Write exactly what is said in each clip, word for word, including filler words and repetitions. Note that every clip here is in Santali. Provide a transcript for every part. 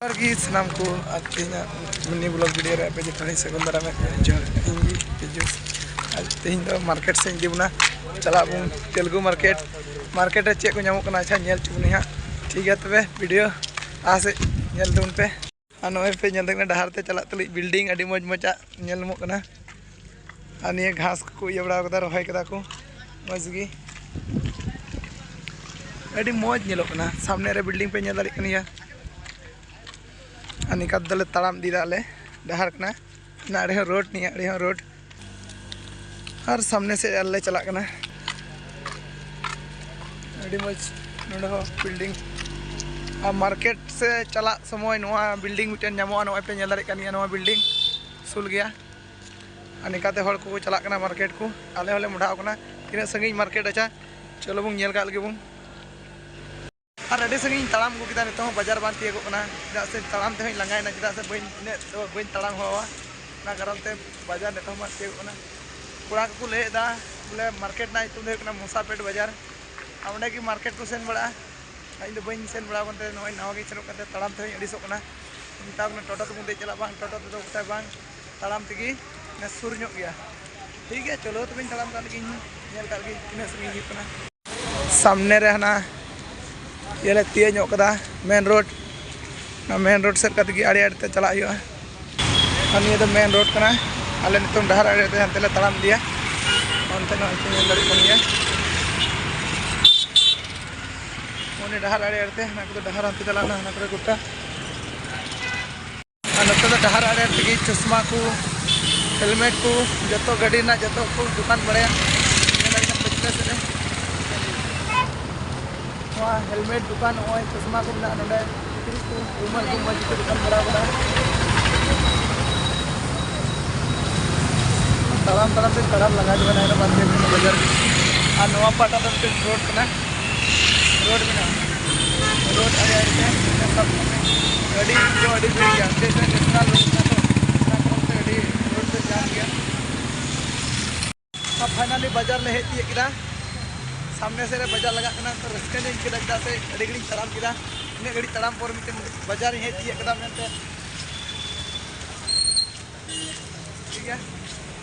ᱡᱚᱦᱟᱨ ᱜᱮ ᱥᱟᱱᱟᱢ ᱠᱚ, ᱟᱨ ᱛᱮᱦᱮᱧᱟᱜ ᱢᱤᱱᱤ ᱵᱞᱚᱜ ᱵᱷᱤᱰᱤᱭᱳ ᱨᱮ ᱟᱯᱮ ᱡᱚᱛᱚ ᱦᱚᱲᱤᱧ ᱥᱟᱹᱜᱩᱱ ᱫᱟᱨᱟᱢᱮᱫ ᱯᱮᱭᱟ᱾ ᱡᱚᱦᱟᱨ, ᱤᱧ ᱜᱮ ᱯᱤᱡᱩᱥ᱾ ᱟᱨ ᱛᱮᱦᱮᱧ ᱫᱚ ᱢᱟᱨᱠᱮᱴ ᱥᱮᱫ ᱤᱧ ᱤᱫᱤ ᱵᱚᱱᱟ, ᱪᱟᱞᱟᱜ ᱟᱵᱚᱱ ᱛᱮᱞᱜᱩ ᱢᱟᱨᱠᱮᱴ᱾ ᱢᱟᱨᱠᱮᱴ ᱨᱮ ᱪᱮᱫ ᱠᱚ ᱧᱟᱢᱚᱜ ᱠᱟᱱᱟ, ᱟᱪᱪᱷᱟ, ᱧᱮᱞ ᱦᱚᱪᱚ ᱵᱚᱱᱟᱧ ᱦᱟᱸᱜ᱾ ᱴᱷᱤᱠ ᱜᱮᱭᱟ, ᱛᱚᱵᱮ ᱵᱷᱤᱰᱤᱭᱳ ᱞᱟᱦᱟ ᱥᱮᱫ ᱧᱮᱞ ᱛᱟᱵᱚᱱ ᱯᱮ᱾ ᱟᱨ ᱱᱚᱜᱼᱚᱭ ᱯᱮ ᱧᱮᱞ ᱫᱟᱲᱮᱭᱟᱜ ᱠᱟᱱᱟ, ᱰᱟᱦᱟᱨ ᱛᱮ ᱪᱟᱞᱟᱜ ᱛᱩᱞᱩᱡ ᱵᱤᱞᱰᱤᱝ ᱟᱹᱰᱤ ᱢᱚᱡᱽ ᱢᱚᱡᱽ ᱟᱜ ᱧᱮᱞ ᱧᱟᱢᱚᱜ ᱠᱟᱱᱟ᱾ ᱟᱨ ᱱᱤᱭᱟᱹ ᱜᱷᱟᱥ ᱠᱚᱠᱚ ᱤᱭᱟᱹ ᱵᱟᱲᱟ ᱠᱟᱫᱟ, ᱨᱚᱦᱚᱭ ᱠᱟᱫᱟ ᱠᱚ ᱢᱚᱡᱽ ᱜᱮ, ᱟᱹᱰᱤ ᱢᱚᱡᱽ ᱧᱮᱞᱚᱜ ᱠᱟᱱᱟ᱾ ᱥᱟᱢᱱᱮ ᱨᱮ ᱵᱤᱞᱰᱤᱝ ᱯᱮ ᱧᱮᱞ ᱫᱟᱲᱮᱭᱟᱜ ᱠᱟᱱ ᱜᱮᱭᱟ᱾ ᱟᱨ ᱱᱤᱝᱠᱟ ᱛᱮᱫᱚᱞᱮ ᱛᱟᱲᱟᱢ ᱤᱫᱤᱭᱮᱫᱟ ᱟᱞᱮ, ᱰᱟᱦᱟᱨ ᱠᱟᱱᱟ, ᱚᱱᱟ ᱟᱲᱮ ᱦᱚᱸ ᱨᱳᱰ, ᱱᱤᱭᱟᱹ ᱟᱲᱮ ᱦᱚᱸ ᱨᱳᱰ᱾ ᱟᱨ ᱥᱟᱢᱱᱮ ᱥᱮᱫ ᱟᱞᱮ ᱞᱮ ᱪᱟᱞᱟᱜ ᱠᱟᱱᱟ᱾ ᱟᱹᱰᱤ ᱢᱚᱡᱽ ᱱᱚᱰᱮ ᱦᱚᱸ ᱵᱤᱞᱰᱤᱝ᱾ ᱟᱨ ᱢᱟᱨᱠᱮᱴ ᱥᱮᱫ ᱪᱟᱞᱟᱜ ᱥᱚᱢᱚᱭ ᱱᱚᱣᱟ ᱵᱤᱞᱰᱤᱝ ᱢᱤᱫᱴᱮᱱ ᱧᱟᱢᱚᱜᱼᱟ, ᱱᱚᱜᱼᱚᱭ ᱯᱮ ᱧᱮᱞ ᱫᱟᱲᱮᱭᱟᱜ ᱠᱟᱱ ᱜᱮᱭᱟ, ᱱᱚᱣᱟ ᱵᱤᱞᱰᱤᱝ ᱩᱥᱩᱞ ᱜᱮᱭᱟ᱾ ᱟᱨ ᱱᱤᱝᱠᱟᱛᱮ ᱦᱚᱲ ᱠᱚᱠᱚ ᱪᱟᱞᱟᱜ ᱠᱟᱱᱟ ᱢᱟᱨᱠᱮᱴ ᱠᱚ, ᱟᱞᱮ ᱦᱚᱸᱞᱮ ᱢᱚᱰᱷᱟᱣ ᱠᱟᱱᱟ᱾ ᱛᱤᱱᱟᱹᱜ ᱥᱟᱺᱜᱤᱧ ᱢᱟᱨᱠᱮᱴ, ᱟᱪᱪᱷᱟ, ᱪᱚᱞᱚ ᱵᱚᱱ ᱧᱮᱞ ᱠᱟᱜ ᱞᱮᱜᱮ ᱵᱚᱱ᱾ ᱟᱨ ᱟᱹᱰᱤ ᱥᱟᱺᱜᱤᱧ ᱛᱟᱲᱟᱢ ᱟᱹᱜᱩ ᱠᱮᱫᱟ, ᱱᱤᱛᱚᱜ ᱦᱚᱸ ᱵᱟᱡᱟᱨ ᱵᱟᱝ ᱛᱤᱭᱳᱜᱚᱜ ᱠᱟᱱᱟ, ᱪᱮᱫᱟᱜ ᱥᱮ ᱛᱟᱲᱟᱢ ᱛᱮᱦᱚᱸᱧ ᱞᱟᱸᱜᱟᱭᱮᱱᱟ, ᱪᱮᱫᱟᱜ ᱥᱮ ᱵᱟᱹᱧ, ᱤᱱᱟᱹᱜ ᱫᱚ ᱵᱟᱹᱧ ᱛᱟᱲᱟᱢ ᱦᱮᱣᱟᱣᱟ, ᱚᱱᱟ ᱠᱟᱨᱚᱱ ᱛᱮ ᱵᱟᱡᱟᱨ ᱱᱤᱛᱚᱜ ᱦᱚᱸ ᱵᱟᱝ ᱛᱤᱭᱳᱜᱚᱜ ᱠᱟᱱᱟ᱾ ᱠᱚᱲᱟ ᱠᱚᱠᱚ ᱞᱟᱹᱭᱮᱫᱟ ᱵᱚᱞᱮ ᱢᱟᱨᱠᱮᱴ ᱨᱮᱱᱟᱜ ᱧᱩᱛᱩᱢ ᱫᱚ ᱦᱩᱭᱩᱜ ᱠᱟᱱᱟ ᱢᱚᱥᱟᱯᱮᱴ ᱵᱟᱡᱟᱨ᱾ ᱟᱨ ᱚᱸᱰᱮ ᱜᱮ ᱢᱟᱨᱠᱮᱴ ᱠᱚ ᱥᱮᱱ ᱵᱟᱲᱟᱜᱼᱟ᱾ ᱟᱨ ᱤᱧ ᱫᱚ ᱵᱟᱹᱧ ᱥᱮᱱ ᱵᱟᱲᱟ ᱟᱠᱟᱱ ᱛᱮ ᱱᱚᱜᱼᱚᱭ ᱱᱟᱣᱟ ᱜᱤᱧ ᱥᱮᱱᱚᱜ ᱠᱟᱱ ᱛᱮ ᱛᱟᱲᱟᱢ ᱛᱮᱦᱚᱸᱧ ᱟᱹᱲᱤᱥᱚᱜ ᱠᱟᱱᱟ᱾ ᱢᱮᱛᱟᱣ ᱠᱟᱱᱟ ᱴᱳᱴᱳ ᱛᱮᱵᱚᱱ ᱫᱮᱡ ᱪᱟᱞᱟᱜ, ᱵᱟᱝ, ᱴᱳᱴᱳ ᱛᱮᱫᱚ ᱜᱚᱴᱟ ᱵᱟᱝ, ᱛᱟᱲᱟᱢ ᱛᱮᱜᱮ ᱥᱩᱨ ᱧᱚᱜ ᱜᱮᱭᱟ᱾ ᱴᱷᱤᱠ ᱜᱮᱭᱟ, ᱪᱚᱞᱚ ᱛᱚᱵᱮᱧ ᱛᱟᱲᱟᱢ ᱠᱟᱜ ᱞᱮᱜᱮ, ᱤᱧ ᱦᱚᱸ ᱧᱮᱞ ᱠᱟᱜ ᱞᱮᱜᱮ ᱛᱤᱱᱟᱹᱜ ᱥᱟᱺᱜᱤᱧ ᱦᱩᱭᱩᱜ ᱠᱟᱱᱟ᱾ ᱥᱟᱢᱱᱮ ᱨᱮ ᱦᱟᱱᱟ ᱤᱭᱟᱹ ᱞᱮ ᱛᱤᱭᱟᱹᱜ ᱧᱚᱜ ᱠᱟᱫᱟ, ᱢᱮᱱ ᱨᱳᱰ᱾ ᱚᱱᱟ ᱢᱮᱱ ᱨᱳᱰ ᱥᱮᱫ ᱠᱟᱛᱮ ᱜᱮ ᱟᱲᱮ ᱟᱲᱮ ᱛᱮ ᱪᱟᱞᱟᱜ ᱦᱩᱭᱩᱜᱼᱟ᱾ ᱟᱨ ᱱᱤᱭᱟᱹ ᱫᱚ ᱢᱮᱱ ᱨᱳᱰ ᱠᱟᱱᱟ᱾ ᱟᱞᱮ ᱱᱤᱛᱚᱝ ᱰᱟᱦᱟᱨ ᱟᱲᱮ ᱛᱮ ᱦᱟᱱᱛᱮ ᱞᱮ ᱛᱟᱲᱟᱢ ᱤᱫᱤᱭᱟ᱾ ᱚᱱᱛᱮ ᱱᱚᱜᱼᱚᱭ ᱯᱮ ᱧᱮᱞ ᱫᱟᱲᱮᱭᱟᱜ ᱠᱟᱱ ᱜᱮᱭᱟ᱾ ᱚᱱᱮ ᱰᱟᱦᱟᱨ ᱟᱲᱮ ᱟᱲᱮ ᱛᱮ, ᱦᱟᱱᱟ ᱠᱚᱫᱚ ᱰᱟᱦᱟᱨ ᱦᱟᱱᱛᱮ ᱪᱟᱞᱟᱜ ᱠᱟᱱᱟ, ᱦᱟᱱᱟ ᱠᱚᱨᱮ ᱜᱚᱴᱟ᱾ ᱟᱨ ᱱᱚᱛᱮ ᱫᱚ ᱰᱟᱦᱟᱨ ᱟᱲᱮ ᱛᱮᱜᱮ ᱪᱚᱥᱢᱟ ᱠᱚ, ᱦᱮᱞᱢᱮᱴ ᱠᱚ, ᱡᱚᱛᱚ ᱜᱟᱹᱰᱤ ᱨᱮᱱᱟᱜ ᱡᱚᱛᱚ ᱠᱚ ᱫᱚᱠᱟᱱ ᱵᱟᱲᱟᱭᱟ᱾ ᱧᱮᱞ ᱫᱟᱲᱮᱭᱟᱜ ᱠᱟᱱᱟ ᱯᱟᱹᱪᱷᱞᱟᱹ ᱥᱮᱫ ᱨᱮ᱾ ᱱᱚᱣᱟ ᱦᱮᱞᱢᱮᱴ ᱫᱚᱠᱟᱱ, ᱱᱚᱜᱼᱚᱭ ᱪᱚᱥᱢᱟ ᱠᱚ ᱢᱮᱱᱟᱜᱼᱟ ᱱᱚᱰᱮ᱾ ᱠᱤᱪᱨᱤᱡ ᱠᱚ, ᱨᱩᱢᱟᱞ ᱠᱚ, ᱢᱚᱡᱽ ᱜᱮᱠᱚ ᱫᱚᱠᱟᱱ ᱵᱟᱲᱟ ᱟᱠᱟᱫᱟ᱾ ᱛᱟᱲᱟᱢ ᱛᱟᱲᱟᱢ ᱛᱮ ᱛᱟᱲᱟᱢ ᱞᱟᱸᱜᱟ ᱪᱟᱵᱟᱭᱮᱱᱟ ᱮᱠᱫᱚᱢ ᱵᱟᱥᱠᱮ ᱵᱟᱡᱟᱨ ᱨᱮ᱾ ᱟᱨ ᱱᱚᱣᱟ ᱯᱟᱦᱴᱟ ᱫᱚ ᱢᱤᱫᱴᱮᱱ ᱨᱳᱰ ᱠᱟᱱᱟ, ᱨᱳᱰ ᱢᱮᱱᱟᱜᱼᱟ᱾ ᱨᱳᱰ ᱟᱲᱮ ᱟᱲᱮ ᱛᱮ ᱥᱟᱵ ᱠᱟᱜ ᱢᱮ ᱜᱟᱹᱰᱤ ᱫᱚ ᱟᱹᱰᱤ ᱵᱷᱤᱲ ᱜᱮᱭᱟ, ᱪᱮᱫᱟᱜ ᱥᱮ ᱱᱮᱥᱱᱟᱞ ᱨᱳᱰ ᱠᱟᱱᱟ ᱛᱚ, ᱚᱱᱟ ᱠᱟᱨᱚᱱ ᱛᱮ ᱟᱹᱰᱤ ᱨᱳᱰ ᱫᱚ ᱡᱟᱢ ᱜᱮᱭᱟ᱾ ᱟᱨ ᱯᱷᱟᱭᱱᱟᱞᱤ ᱵᱟᱡᱟᱨ ᱞᱮ ᱦᱮᱡ ᱛᱤᱭᱳᱜ ᱠᱮᱫᱟ᱾ ᱥᱟᱢᱱᱮ ᱥᱮᱫ ᱨᱮ ᱵᱟᱡᱟᱨ ᱞᱟᱜᱟᱜ ᱠᱟᱱᱟ, ᱛᱚ ᱨᱟᱹᱥᱠᱟᱹ ᱞᱮ ᱟᱹᱭᱠᱟᱹᱣ ᱠᱮᱫᱟ, ᱪᱮᱫᱟᱜ ᱥᱮ ᱟᱹᱰᱤ ᱜᱷᱟᱹᱲᱤᱡ ᱤᱧ ᱛᱟᱲᱟᱢ ᱠᱮᱫᱟ᱾ ᱤᱱᱟᱹᱜ ᱜᱷᱟᱹᱲᱤᱡ ᱛᱟᱲᱟᱢ ᱯᱚᱨ ᱢᱤᱫᱴᱮᱱ ᱵᱟᱡᱟᱨᱤᱧ ᱦᱮᱡ ᱛᱤᱭᱟᱹᱜ ᱠᱮᱫᱟ ᱢᱮᱱᱛᱮ᱾ ᱴᱷᱤᱠ ᱜᱮᱭᱟ,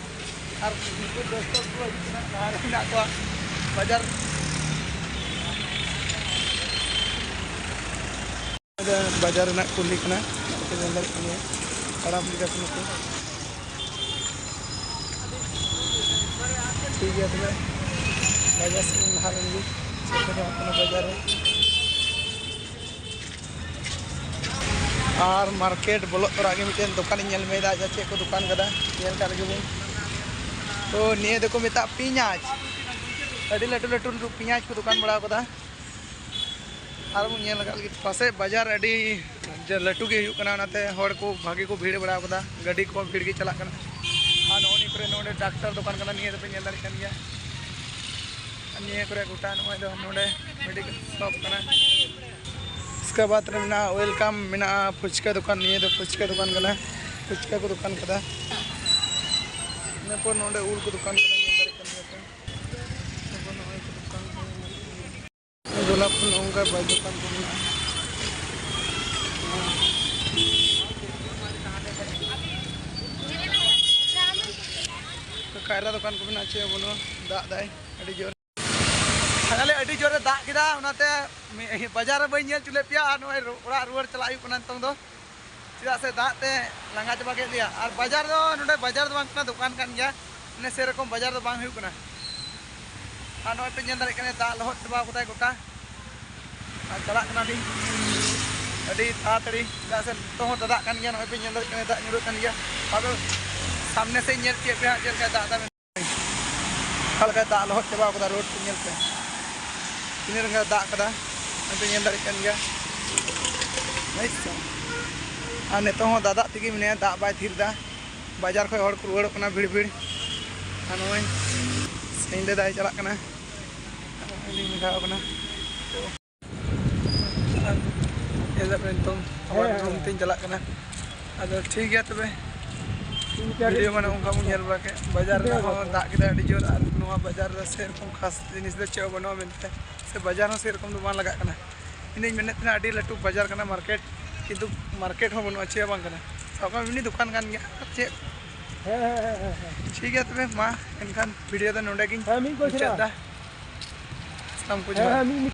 ᱟᱨ ᱩᱱᱠᱩ ᱫᱚᱥᱛᱚ ᱠᱚ ᱦᱤᱡᱩᱜ ᱠᱟᱱᱟ, ᱞᱟᱦᱟ ᱨᱮ ᱢᱮᱱᱟᱜ ᱠᱚᱣᱟ ᱵᱟᱡᱟᱨ᱾ ᱵᱟᱡᱟᱨ ᱨᱮᱱᱟᱜ ᱠᱩᱞᱦᱤ ᱠᱟᱱᱟ, ᱧᱮᱞ ᱫᱟᱲᱮᱭᱟᱜ ᱠᱟᱱ ᱜᱮᱭᱟ ᱛᱟᱲᱟᱢ ᱞᱮᱠᱟ ᱛᱮ ᱱᱩᱠᱩ᱾ ᱴᱷᱤᱠ ᱜᱮᱭᱟ ᱛᱚᱵᱮ, ᱵᱟᱡᱟᱨ ᱥᱮᱫ ᱵᱚᱱ ᱞᱟᱦᱟ ᱞᱮᱱ ᱜᱮ᱾ ᱪᱮᱫ ᱠᱚ ᱧᱟᱢᱚᱜ ᱠᱟᱱᱟ ᱵᱟᱡᱟᱨ ᱨᱮ? ᱟᱨ ᱢᱟᱨᱠᱮᱴ ᱵᱚᱞᱚᱜ ᱛᱚᱨᱟ ᱜᱮ ᱢᱤᱫᱴᱮᱱ ᱫᱚᱠᱟᱱᱤᱧ ᱧᱮᱞ ᱢᱮᱫᱟ, ᱟᱡᱟᱜ ᱪᱮᱫ ᱠᱚ ᱫᱚᱠᱟᱱ ᱠᱟᱫᱟ, ᱧᱮᱞ ᱠᱟᱜ ᱞᱮᱜᱮ ᱵᱚᱱ᱾ ᱛᱚ ᱱᱤᱭᱟᱹ ᱫᱚᱠᱚ ᱢᱮᱛᱟᱜᱼᱟ ᱯᱮᱸᱭᱟᱡᱽ, ᱟᱹᱰᱤ ᱞᱟᱹᱴᱩ ᱞᱟᱹᱴᱩ ᱯᱮᱸᱭᱟᱡᱽ ᱠᱚ ᱫᱚᱠᱟᱱ ᱵᱟᱲᱟ ᱠᱟᱫᱟ᱾ ᱟᱨ ᱵᱚᱱ ᱧᱮᱞ ᱟᱠᱟᱫ ᱞᱮᱜᱮ ᱯᱟᱥᱮᱡ ᱵᱟᱡᱟᱨ ᱟᱹᱰᱤ ᱞᱟᱹᱴᱩ ᱜᱮ ᱦᱩᱭᱩᱜ ᱠᱟᱱᱟ, ᱚᱱᱟᱛᱮ ᱦᱚᱲ ᱠᱚ ᱵᱷᱟᱜᱮ ᱠᱚ ᱵᱷᱤᱲ ᱵᱟᱲᱟ ᱠᱟᱫᱟ, ᱜᱟᱹᱰᱤ ᱠᱚ ᱵᱷᱤᱲ ᱜᱮ ᱪᱟᱞᱟᱜ ᱠᱟᱱᱟ᱾ ᱟᱨ ᱱᱚᱜᱼᱚ ᱱᱤᱭᱟᱹ ᱠᱚᱨᱮ ᱱᱚᱰᱮ ᱰᱟᱠᱛᱟᱨ ᱫᱚᱠᱟᱱ ᱠᱟᱱᱟ, ᱱᱤᱭᱟᱹ ᱫᱚᱯᱮ ᱧᱮᱞ ᱫᱟᱲᱮᱭᱟᱜ ᱠᱟᱱ ᱜᱮᱭᱟ᱾ ᱟᱨ ᱱᱤᱭᱟᱹ ᱠᱚᱨᱮ ᱜᱚᱴᱟ ᱱᱚᱜᱼᱚᱭ ᱫᱚ ᱱᱚᱰᱮ ᱢᱮᱰᱤᱠᱮᱞ ᱥᱚᱯ ᱠᱟᱱᱟ᱾ ᱤᱥᱠᱮ ᱵᱟᱫ ᱨᱮ ᱢᱮᱱᱟᱜᱼᱟ ᱳᱭᱮᱞᱠᱟᱢ, ᱢᱮᱱᱟᱜᱼᱟ ᱯᱷᱩᱪᱠᱟ ᱫᱚᱠᱟᱱ, ᱱᱤᱭᱟᱹ ᱫᱚ ᱯᱷᱩᱪᱠᱟ ᱫᱚᱠᱟᱱ ᱠᱟᱱᱟ, ᱯᱷᱩᱪᱠᱟ ᱠᱚ ᱫᱚᱠᱟᱱ ᱠᱟᱫᱟ᱾ ᱤᱱᱟᱹ ᱯᱚᱨ ᱱᱚᱰᱮ ᱩᱞ ᱠᱚ ᱫᱚᱠᱟᱱ ᱠᱟᱫᱟ, ᱧᱮᱞ ᱫᱟᱲᱮᱭᱟᱜ ᱠᱟᱱ ᱜᱮᱭᱟ ᱯᱮ᱾ ᱤᱱᱟᱹ ᱯᱚᱨ ᱱᱚᱜᱼᱚᱭ ᱠᱚ ᱫᱚᱠᱟᱱ ᱠᱟᱫᱟ᱾ ᱜᱳᱞᱟᱯ ᱯᱷᱩᱞ ᱱᱚᱝᱠᱟ ᱵᱟᱭ ᱫᱚᱠᱟᱱ ᱠᱚ ᱢᱮᱱᱟᱜᱼᱟ᱾ ᱠᱟᱭᱨᱟ ᱫᱚᱠᱟᱱ ᱠᱚ ᱢᱮᱱᱟᱜᱼᱟ, ᱪᱮᱫ ᱦᱚᱸ ᱵᱟᱹᱱᱩᱜᱼᱟ, ᱫᱟᱜ ᱫᱟᱭ ᱟᱹᱰᱤ ᱡᱳᱨ᱾ ᱯᱷᱟᱭᱱᱟᱞᱤ ᱟᱹᱰᱤ ᱡᱳᱨᱮ ᱫᱟᱜ ᱠᱮᱫᱟ, ᱚᱱᱟᱛᱮ ᱢᱤ-, ᱵᱟᱡᱟᱨ ᱨᱮ ᱵᱟᱹᱧ ᱧᱮᱞ ᱦᱚᱪᱚ ᱞᱮᱫ ᱯᱮᱭᱟ᱾ ᱟᱨ ᱱᱚᱜᱼᱚᱭ ᱨᱩ-, ᱚᱲᱟᱜ ᱨᱩᱣᱟᱹᱲ ᱪᱟᱞᱟᱜ ᱦᱩᱭᱩᱜ ᱠᱟᱱᱟ ᱱᱤᱛᱚᱝ ᱫᱚ, ᱪᱮᱫᱟᱜ ᱥᱮ ᱫᱟᱜ ᱛᱮ ᱞᱟᱸᱜᱟ ᱪᱟᱵᱟ ᱠᱮᱫ ᱞᱮᱭᱟ᱾ ᱟᱨ ᱵᱟᱡᱟᱨ ᱫᱚ ᱱᱚᱰᱮ ᱵᱟᱡᱟᱨ ᱫᱚ ᱵᱟᱝ ᱠᱟᱱᱟ, ᱫᱚᱠᱟᱱ ᱠᱟᱱ ᱜᱮᱭᱟ, ᱢᱟᱱᱮ ᱥᱮᱨᱚᱠᱚᱢ ᱵᱟᱡᱟᱨ ᱫᱚ ᱵᱟᱝ ᱦᱩᱭᱩᱜ ᱠᱟᱱᱟ᱾ ᱟᱨ ᱱᱚᱜᱼᱚᱭ ᱯᱮ ᱧᱮᱞ ᱫᱟᱲᱮᱭᱟᱜ ᱠᱟᱱᱟ, ᱫᱟᱜ ᱞᱚᱦᱚᱫ ᱪᱟᱵᱟ ᱠᱟᱫᱟᱭ ᱜᱚᱴᱟ᱾ ᱟᱨ ᱪᱟᱞᱟᱜ ᱠᱟᱱᱟᱞᱤᱧ ᱟᱹᱰᱤ ᱛᱟᱲᱟᱛᱟᱲᱤ, ᱪᱮᱫᱟᱜ ᱥᱮ ᱱᱤᱛᱚᱜ ᱦᱚᱸ ᱫᱟᱫᱟᱜ ᱠᱟᱱ ᱜᱮᱭᱟ, ᱱᱚᱜᱼᱚᱭ ᱯᱮ ᱧᱮᱞ ᱫᱟᱲᱮᱭᱟᱜ ᱠᱟᱱᱟ, ᱫᱟᱜ ᱧᱩᱨᱩᱜ ᱠᱟᱱ ᱜᱮᱭᱟ᱾ ᱟᱫᱚ ᱥᱟᱢᱱᱮ ᱥᱮᱫ ᱧᱮᱞ ᱪᱮᱫ ᱯᱮ ᱦᱟᱸᱜ, ᱪᱮᱫ ᱞᱮᱠᱟᱭ ᱫᱟᱜ ᱮᱫᱟ᱾ ᱚᱠᱟ ᱞᱮᱠᱟᱭ ᱫᱟᱜ ᱞᱚᱦᱚᱫ ᱪᱟᱵᱟ ᱠᱟᱫᱟ ᱨᱳᱰ ᱠᱚ, ᱧᱮᱞ ᱯᱮ ᱛᱤᱱᱟᱹᱜ ᱨᱟᱸᱜᱟᱣ ᱫᱟᱜ ᱠᱟᱫᱟ, ᱱᱚᱛᱮ ᱧᱮᱞ ᱫᱟᱲᱮᱭᱟᱜ ᱠᱟᱱ ᱜᱮᱭᱟ᱾ ᱦᱳᱭ ᱥᱮ᱾ ᱟᱨ ᱱᱤᱛᱚᱜ ᱦᱚᱸ ᱫᱟᱫᱟᱜ ᱛᱮᱜᱮ ᱢᱮᱱᱟᱭᱟ, ᱫᱟᱜ ᱵᱟᱭ ᱛᱷᱤᱨ ᱮᱫᱟ᱾ ᱵᱟᱡᱟᱨ ᱠᱷᱚᱱ ᱦᱚᱲ ᱠᱚ ᱨᱩᱣᱟᱹᱲᱚᱜ ᱠᱟᱱᱟ ᱵᱷᱤᱲ ᱵᱷᱤᱲ᱾ ᱟᱨ ᱱᱚᱜᱼᱚᱭ ᱥᱟᱺᱜᱤᱧ ᱨᱮ ᱫᱟᱜ ᱪᱟᱞᱟᱜ ᱠᱟᱱᱟ, ᱟᱨ ᱱᱚᱜᱼᱚᱭ ᱞᱤᱧ ᱢᱮᱜᱷᱟᱣ ᱠᱟᱱᱟ᱾ ᱟᱨ ᱮᱫᱟ ᱯᱮ ᱱᱤᱛᱚᱝ ᱟᱵᱟᱨ ᱦᱮᱸ, ᱦᱮᱸ᱾ ᱨᱩᱢ ᱛᱤᱧ ᱪᱟᱞᱟᱜ ᱠᱟᱱᱟ᱾ ᱟᱫᱚ ᱴᱷᱤᱠ ᱜᱮᱭᱟ ᱛᱚᱵᱮ, ᱴᱷᱤᱠ ᱜᱮᱭᱟ᱾ ᱵᱷᱤᱰᱤᱭᱳ ᱢᱟᱱᱮ ᱚᱱᱠᱟ ᱵᱚᱱ ᱧᱮᱞ ᱵᱟᱲᱟ ᱠᱮᱫ, ᱵᱟᱡᱟᱨ ᱨᱮᱱᱟᱜ ᱦᱚᱸ ᱫᱟᱜ ᱠᱮᱫᱟ ᱟᱹᱰᱤ ᱡᱳᱨ, ᱟᱨ ᱱᱚᱣᱟ ᱵᱟᱡᱟᱨ ᱨᱮ ᱥᱮᱨᱚᱠᱚᱢ ᱠᱷᱟᱥ ᱡᱤᱱᱤᱥ ᱫᱚ ᱪᱮᱫ ᱦᱚᱸ ᱵᱟᱹᱱᱩᱜᱼᱟ ᱢᱮᱱᱛᱮ, ᱥᱮ ᱵᱟᱡᱟᱨ ᱦᱚᱸ ᱥᱮᱨᱚᱠᱚᱢ ᱫᱚ ᱵᱟᱝ ᱞᱟᱜᱟᱜ ᱠᱟᱱᱟ᱾ ᱤᱧ ᱫᱚᱧ ᱢᱮᱱᱮᱫ ᱛᱟᱦᱮᱱᱟ ᱟᱹᱰᱤ ᱞᱟᱹᱴᱩ ᱵᱟᱡᱟᱨ ᱠᱟᱱᱟ, ᱢᱟᱨᱠᱮᱴ, ᱠᱤᱱᱛᱩ ᱢᱟᱨᱠᱮᱴ ᱦᱚᱸ ᱵᱟᱹᱱᱩᱜᱼᱟ, ᱪᱮᱫ ᱦᱚᱸ ᱵᱟᱝ ᱠᱟᱱᱟ᱾ ᱥᱟᱵ ᱠᱟᱜ ᱢᱮ ᱢᱤᱱᱤ ᱫᱚᱠᱟᱱ ᱠᱟᱱ ᱜᱮᱭᱟ, ᱟᱨ ᱪᱮᱫ? ᱦᱮᱸ ᱦᱮᱸ ᱦᱮᱸ ᱦᱮᱸ ᱦᱮᱸ᱾ ᱴᱷᱤᱠ ᱜᱮᱭᱟ ᱛᱚᱵᱮ, ᱢᱟ ᱮᱱᱠᱷᱟᱱ ᱵᱷᱤᱰᱤᱭᱳ ᱫᱚ ᱱᱚᱰᱮ ᱜᱤᱧ ᱦᱮᱸ, ᱢᱤᱫ ᱠᱚ ᱢᱩᱪᱟᱹᱫ ᱪᱟᱞᱟᱜᱼᱟ᱾ ᱫᱟ᱾ ᱥᱟᱱᱟᱢ ᱠᱚ ᱦᱮᱸ ᱡᱚᱦᱟᱨ᱾ ᱦᱮᱸ, ᱢᱤᱫ ᱢᱤᱫ